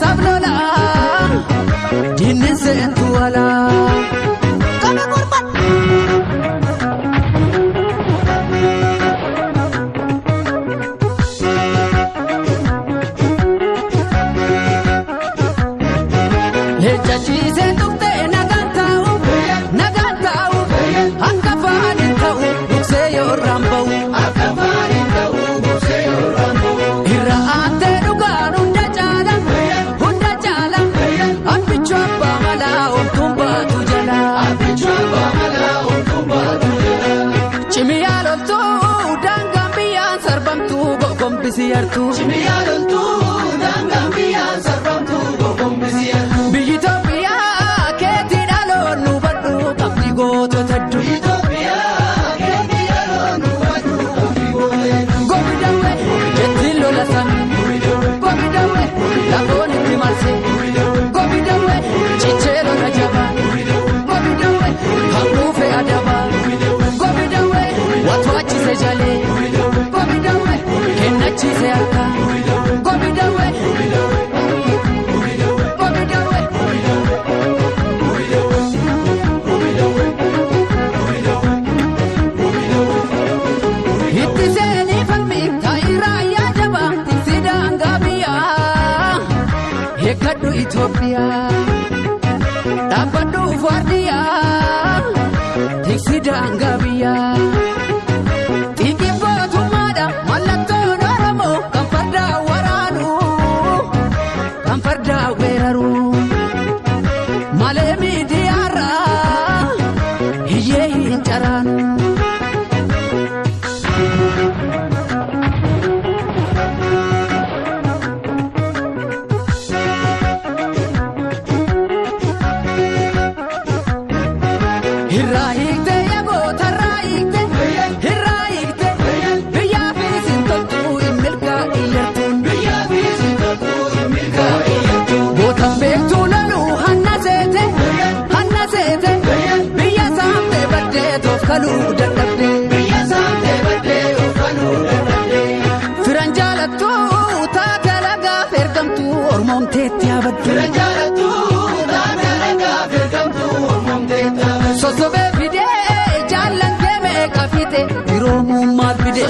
Saaf lola diinni seentu ala. Qabe gorban. Leenca ciisee tuqxee nagaan taa'u nagaan taa'u akka afaan hin ta'u buksee yoo irraan ba'u. Irra aantee dhugaan hunda caala hunda caala abbichuu abbaa malaa omtuun baatu jala. Cimiyaa loltuu daangaan biyyaan sarbamtuu gogombisi yartuu. Biyyi Itoophiyaa keetii dhaloon nu badhu qabdi gootota hedduu. Gobi dawwe jettiin lola san. Gobi dawwe lafoon itti marse. Gobi dawwe cichee lola jabaa. Gobi dawwe hanguufe adabaa. Gobi dawwe watwaachise jalee. Gobi dawwe kennachiise harkaa. Gobi dawwe. Gobi dawwe. Itti seenii falmi taayiraa yaadaba tiksi daangaa biyyaa eeggadhu Itoophiyaa dhaabbadhu waardiyyaa tiksi daangaa biyyaa. Xiiqiin gootummaadha mallattoon Oromoo kan fardaa waraanu kan fardaa weeraru malee miidiyaarraa hiyyee hin caraanu. Irraa hiikte yaaboo tarraa hiikte irraa hiikte biyyaa fi sintoltuu hin milkaa'in yartuun. Gootan beektuu loluu hanna seete hanna seete biyya saamtee baddee toof kaluu dadhabde. Firan jaalattuu taate lagaaf ergamtuu ormoomteetti yaabaddu. Sosobee fidee jaallan kee meeqa fixe firoomummaat fide.